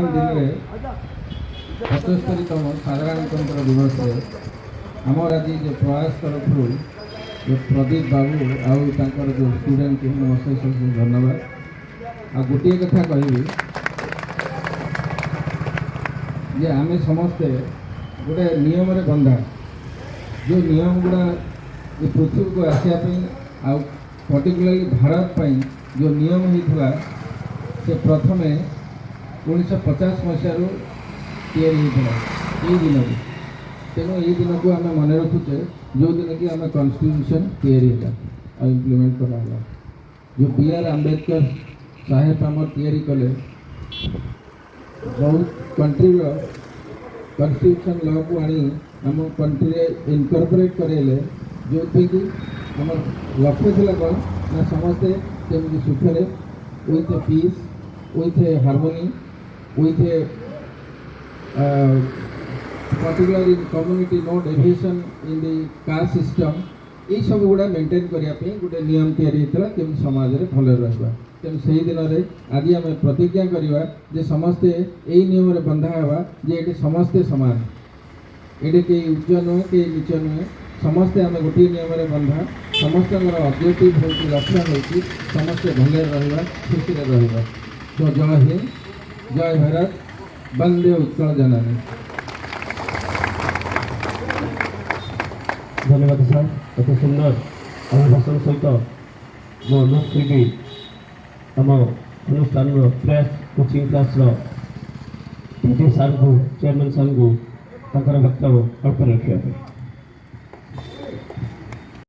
ଦିନରେ 75ତମ ସାଧାରଣତନ୍ତ୍ର ଦିବସରେ ଆମର ଆଜି ଯେଉଁ ପ୍ରୟାସ ତରଫରୁ ଯେଉଁ ପ୍ରଦୀପ ବାବୁ ଆଉ ତାଙ୍କର ଯେଉଁ ଷ୍ଟୁଡେଣ୍ଟକୁ ମୁଁ ଅଶେଷ ଅଶେଷ ଧନ୍ୟବାଦ। ଆଉ ଗୋଟିଏ କଥା କହିବି ଯେ ଆମେ ସମସ୍ତେ ଗୋଟେ ନିୟମରେ ବନ୍ଧା। ଯେଉଁ ନିୟମ ଗୁଡ଼ା ଏ ପୃଥିବୀକୁ ଆସିବା ପାଇଁ ଆଉ ପର୍ଟିକୁଲାରଲି ଭାରତ ପାଇଁ ଯେଉଁ ନିୟମ ହେଇଥିଲା, ସେ ପ୍ରଥମେ 1950 ମସିହାରୁ ତିଆରି ହେଇଥିଲା ଏଇ ଦିନକୁ। ତେଣୁ ଏଇ ଦିନକୁ ଆମେ ମନେ ରଖୁଛେ, ଯେଉଁଦିନ କି ଆମେ କନଷ୍ଟିଟ୍ୟୁସନ୍ ତିଆରି ହେଲା ଆଉ ଇମ୍ପ୍ଲିମେଣ୍ଟ କରାହେଲା, ଯେଉଁ ବି ଆର୍ ଆମ୍ବେଦକର ସାହେବ ଆମର ତିଆରି କଲେ। ବହୁତ କଣ୍ଟ୍ରିର କନଷ୍ଟିଟ୍ୟୁସନ୍ ଲକୁ ଆଣି ଆମ କଣ୍ଟ୍ରିରେ ଇନକର୍ପୋରେଟ୍ କରେଇଲେ, ଯେଉଁଥିରେ କି ଆମର ଲକ୍ଷ୍ୟ ଥିଲା କ'ଣ ନା ସମସ୍ତେ କେମିତି ସୁଖରେ, with a peace, with a harmony, with a particular in community, no deviation in the caste system, ଏଇ ସବୁ ଗୁଡ଼ା ମେଣ୍ଟେନ୍ କରିବା ପାଇଁ ଗୋଟେ ନିୟମ ତିଆରି ହେଇଥିଲା, କେମିତି ସମାଜରେ ଭଲରେ ରହିବା। ତେଣୁ ସେଇ ଦିନରେ ଆଜି ଆମେ ପ୍ରତିଜ୍ଞା କରିବା ଯେ ସମସ୍ତେ ଏଇ ନିୟମରେ ବନ୍ଧା ହେବା ଯେ ଏଠି ସମସ୍ତେ ସମାନ, ଏଠି କେହି ଉଚ୍ଚ ନୁହେଁ, କେହି ନୀଚ ନୁହେଁ। ସମସ୍ତେ ଆମେ ଗୋଟିଏ ନିୟମରେ ବନ୍ଧା। ସମସ୍ତଙ୍କର ଅବଜେକ୍ଟିଭ୍ ହେଉଛି, ଲକ୍ଷ୍ୟ ହେଉଛି ସମସ୍ତେ ଭଲରେ ରହିବା, ଖୁସିରେ ରହିବା। ତ ଜୟ ହିନ୍ଦ, ଜୟ ଭାରତ, ବନ୍ଦେ ଉତ୍କଳ ଜନନୀ। ଧନ୍ୟବାଦ ସାର୍। ଏତେ ସୁନ୍ଦର ଅଭିଭାଷଣ ସହିତ ମୁଁ ଅନୁରୋଧ କରିବି ଆମ ଅନୁଷ୍ଠାନର ପ୍ରୟାସ କୋଚିଂ କ୍ଲାସ୍ର ପିଟି ସାର୍ଙ୍କୁ, ଚେୟାରମ୍ୟାନ୍ ସାର୍ଙ୍କୁ ତାଙ୍କର ବକ୍ତବ୍ୟ ଅଳ୍ପ ରଖିବା ପାଇଁ।